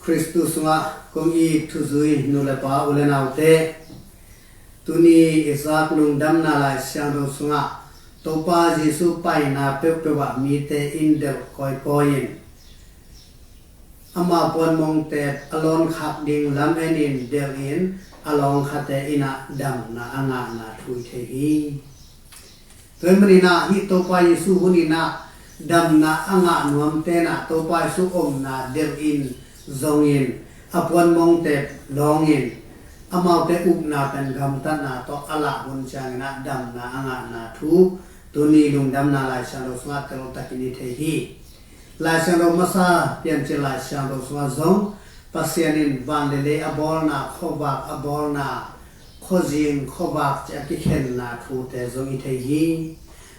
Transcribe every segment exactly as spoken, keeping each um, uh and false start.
Khristu sungah kong it thuzui nu le pa, u le naute, tuni i zak lungdamna Lai Siangtho sungah Topa Jesu paina peuhpeuh ah mite in delh kawikawi in, ama puanmongte a lawn khak ding lam en in delh in, a lawng khate in ah damna a ngahna thu i thei hi. Tua hi manin ah hih Topa Jesu hun in ah damna a ngah nuamte in ah Topa Jesu omna delh in zong in, a puanmongte lawng in, amaute upna pen gamtatna tawh a lah hun ciangin ah damna a ngahna thu tuni lungdamna Lai Siangtho sungah teltakin i thei hi. Lai Siangtho masa Piancil Lai Siangtho sungah zong Pasian in van le lei a bawlna, khuavak a bawlna, khuazing khuavak ci a kikhenna thute zong i thei hi.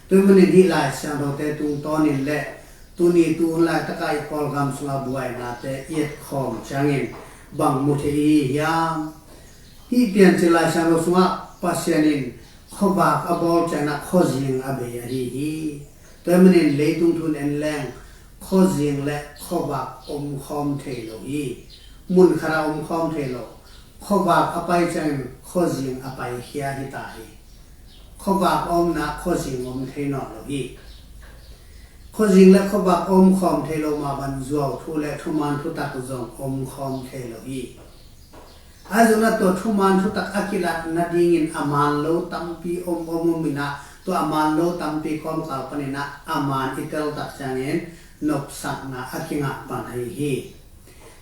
Tua hi manin hih Lai Siangthote tungtawnin le tuni tuhun laitaka i Kawlgam sungah buainate i etkhawm ciangin bang mu thei i hi hiam? Hih Piancil Lai Siangtho sungah Pasian in khuavak a bawl ciangin ah khuazing a bei ahi hi. Tua hi manin leitung thu in en leng khuazing le khuavak omkhawm thei lo hi. Mun khat ah omkhawm thei lo. Khuavak a pai ciangin khuazing a paikhia hi ta hi. Khuavak a omna khuazing om thei nawn lo hi. Khuazing le khuavak a omkhawm thei lo mah bang zuauthu le thuman thutak zong omkhawm thei lo hi. Ahi zongin ah tua thuman thutak a kilat nadingin a man lo tampi om om om in ah, tua a man lo tampi kawmkal panin ah a man i tel tak ciangin nopsakna a kingah pan ahi hi.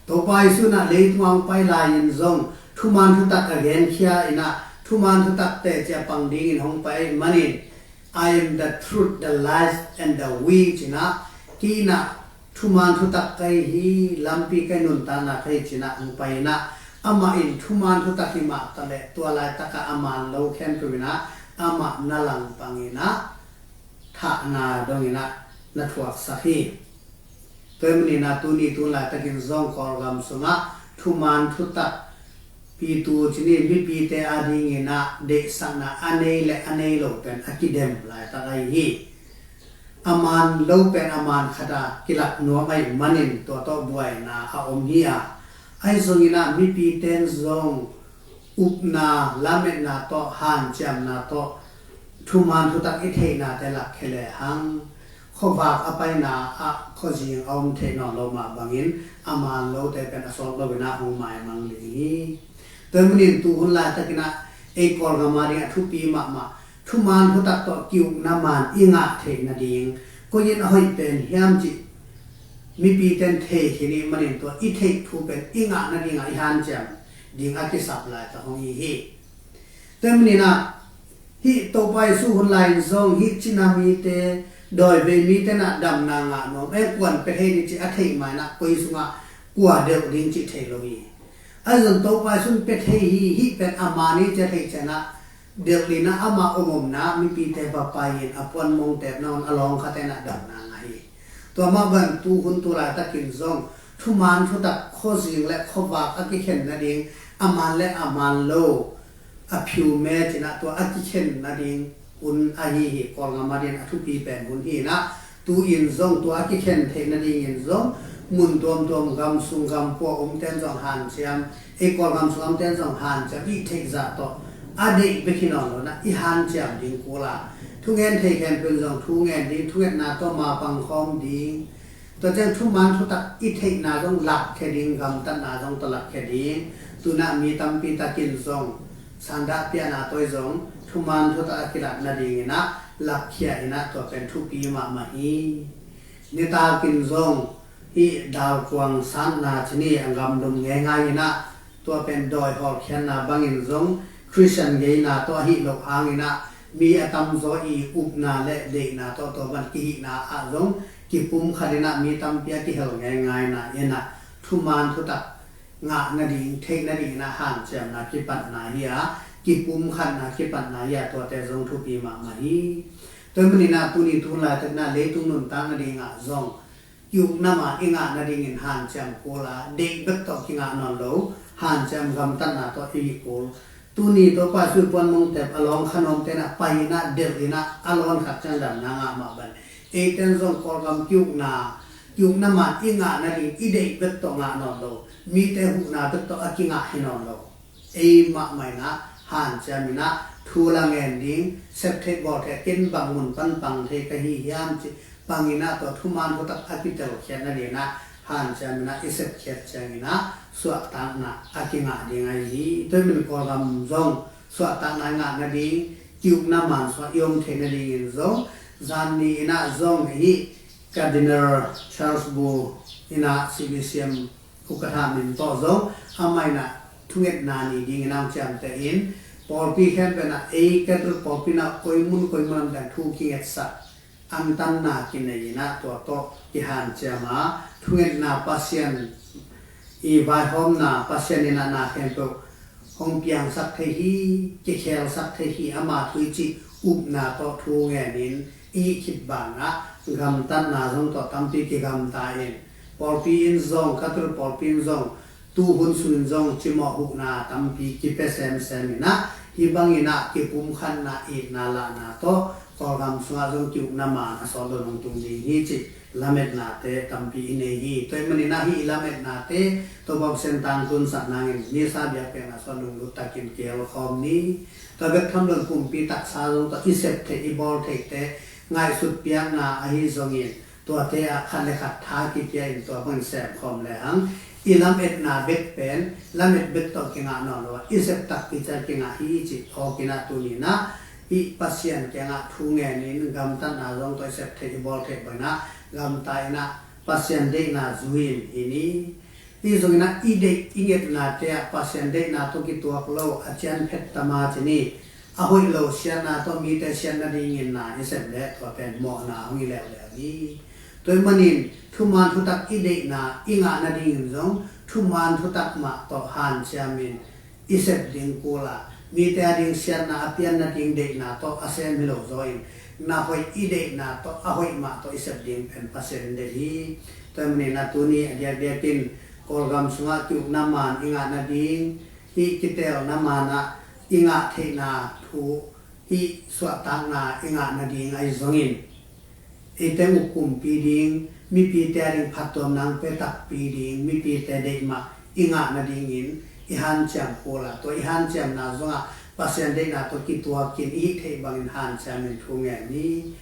Topa Jesu in ah leitung ah hong pai lai-in zong thuman thutak a genkhia in ah, thuman thutak teci a pang dingin hong pai manin, "I am the truth, the life and the way," ci-in ah, "Kei in ah thuman thutak ka hi hi, lampi ka hi, nuntakna ka hi hi," ci-in ah hong pai in ah, amah in thuman thutak hi mah taleh tua laitakah a man lo khempeuh in ah amah na langpang in ah thahna dong in ah na thuaksak hi. Tua hi manin ah tuni tuhun laitakin zong Kawlgam sungah thuman thutak pitu ci-in mipite adingin ah deihsakna a nei le a nei lo pen a kidem laitak ahi hi. A man lo pen a man khat ah kilak nuam ahih manin tua tawh buaina a om hi a, ahi zongin ah mipite in zong upna, lametna tawh, hanciamna tawh thuman thutak i theihnate lakkhia lehang, khuavak a paina ah khuazing a om thei nawn lo mah bangin a man lote pen a sawt lo in ah hong maimang ding hi. Tua hi manin tuhun laitakin ah ei Kawlgam ading a thupi mahmah thuman thutak tawh ki-ukna man i ngah theih nading, koi in a hoih pen hiam cih mipite in thei khin i hih manin tua i theih thu pen i ngah nadingah i hanciam ding a kisap laitak hong hi hi. Tua hi manin ah hih Topa Jesu hun lai-in zong hih Cina mite, dawivei mite in ah damna ngah nuam, eh, kuan pia thei ni cih a theih ma in ah koi sungah kua delh ding cih thei lo hi. Ahi zong Topa Jesu in pia thei hi, hih pen a man hi cih a theih ciangin ah delh in ah ama om omna mipite va pai in a puanmongte nangawn a lawng khate in ah damna ngah hi. Tua mah bang tuhun tu laitakin zong thuman thutak khuazing le khuavak a kikhen nading, a man le a man lo, a phiu me ci-in ah tua a kikhen nading hun ahi hi. Kawlgam adingin a thupi pen hun hi in ah, tu-in zong tua a kikhen theih nadingin zong mun tuamtuam, gam sung gam pua omte in zong hanciam, ei Kawlgam sung omte in zong hanciam, i theih zah tawh a deih bek hi nawn lo in ah i hanciam ding kul a, thungen thei khempeuh in zong thu ngen ding, thungetna tawh mapang khawm ding, tua ciang thuman thutak i theihna zong lakkhia ding, gamtatna zong tawh lakkhia ding. Tu-in ah mi tampi takin zong sandah piahna tawh zong thuman thutak a kilat nadingin ah lakkhia in ah tua pen thupi mahmah hi. Nitakin zong hih dalkuang satna ci-in a gamlum ngeingai in ah, tua pen dawi hawlkhiatna bangin zong Khristian ngeina tawh ahih loh hangin ah mi a tamzaw i upna le deihna tawh tua bang kihihna ah zong kipumkhat in ah mi tampi a kihel ngeingaina in ah thuman thutak ngah nading, theih nadingin ah hanciamna kipatna hi a, kipumkhatna kipatna hi a, tuate zong thupi mahmah hi. Tua hi manin ah tuni tuhun laitakin ah leitung nuntak nadingah zong ki-ukna man i ngah nadingin hanciam kul a, deih bek tawh kingah nawn lo, hanciam gamtatna tawh i hi kul. Tuni Topa Jesu puanmongte a lawng kha nuamte in ah pai in ah delh in ah a lawn khak ciang damna ngah mah bang, eite in zong Kawlgam ki-ukna Ki-ukna man i ngah nading i deih bek tawh ngah nawn lo, mite huhna bek tawh a kingah hi nawn lo. Ei mahmah in ah hanciam in ah thu la ngen ding, sep theih bawl theih, ken bang mun pan pang thei ka hi hiam cih pang in ah, tua thuman thutak a kitelkhiat nading in ah hanciam in ah i sepkhiat ciangin ah suahtakna a kingah ding ahi hi. Tua ahih manin Kawlgam zong suahtakna i ngah nading, ki-ukna man sungah i om theih nadingin zong, zan ni in ah zong hih Cardinal Charles Bo in ah, C B C M ukatha min tawh zong amah in ah thungetna ni dingin a hong ciamteh in, pawlpi khempeuh in ah, ei Catholic pawlpi in ah koi mun koi mun lam teng thu kingetsak, antanna kinei in ah tua tawh kihanciam a, thungetna Pasian i vaihawmna, Pasian in ah na khempeuh hong piangsak thei hi, kikhelsak thei hi, ama thu i cih upna tawh thu ngenin i hih khit banah gamtatna zong tawh tampi kigamta in, pawlpi in zong, Catholic pawlpi in zong, tu hun sungin zong cimawh huhna tampi kipia semsem in ah, hih bangin ah kipumkhatna, itna lahna tawh Kawlgam sungah zong ki-ukna man a sawt lo nong tung ding hi cih lametnate tampi i nei hi. Tua ahih manin ah hih i lametnate Topa Pasian tangtun sat nangin Missa biakpiakna sungah lunglut takin kihelkhawm ni. Tua bek tham loin pumpi taksa zong tawh i sep theih i bawl theihte ngaihsut piakna ahi zongin, tuate ah khat le khat tha kipia in tua bangin semkhawm le hang, i lametna bek pen lamet bek tawh kingah nawn lo a, i sep takpi ciang kingah hi cih phawk in ah, tuni in ah hih Pasian kiangah thu ngenin gamtatna zong tawh i sep theih i bawl theih bangin ah gamta in ah Pasian deihna zui in hi ni. Hih zongin ah i deih i ngetnate ah Pasian deihna tawh kituak lo a cian phet tama ci ni. A hoih lo siatna tawh mite siat nadingin na i sep leh tua pen mawhna hong hi leuleu hi. Tua ahih manin thuman thutak i deihna i ngah nadingin zong thuman thutak mah tawh hanciamin i sep ding kul a, mite a ding siatna a pian nading deihna tawh a sem hi lo zaw in, na hoih i deihna tawh a hoih mah tawh i sep ding pen Pasian in deih hi. Tua ahih manin ah tuni a diakdiakin Kawlgam sungah ki-ukna man i ngah nading, hih kiteelna man ah i ngah theihna thu, hih suahtakna i ngah nading ahi zongin, eite uk kumpi ding, mipite a ding phattuamna hong pia takpi ding, mipite deih mah i ngah nadingin i hanciam kul a, tua i hanciamna zongah Pasian deihna tawh kituakin i hih theih bangin hanciamin thu ngen ni.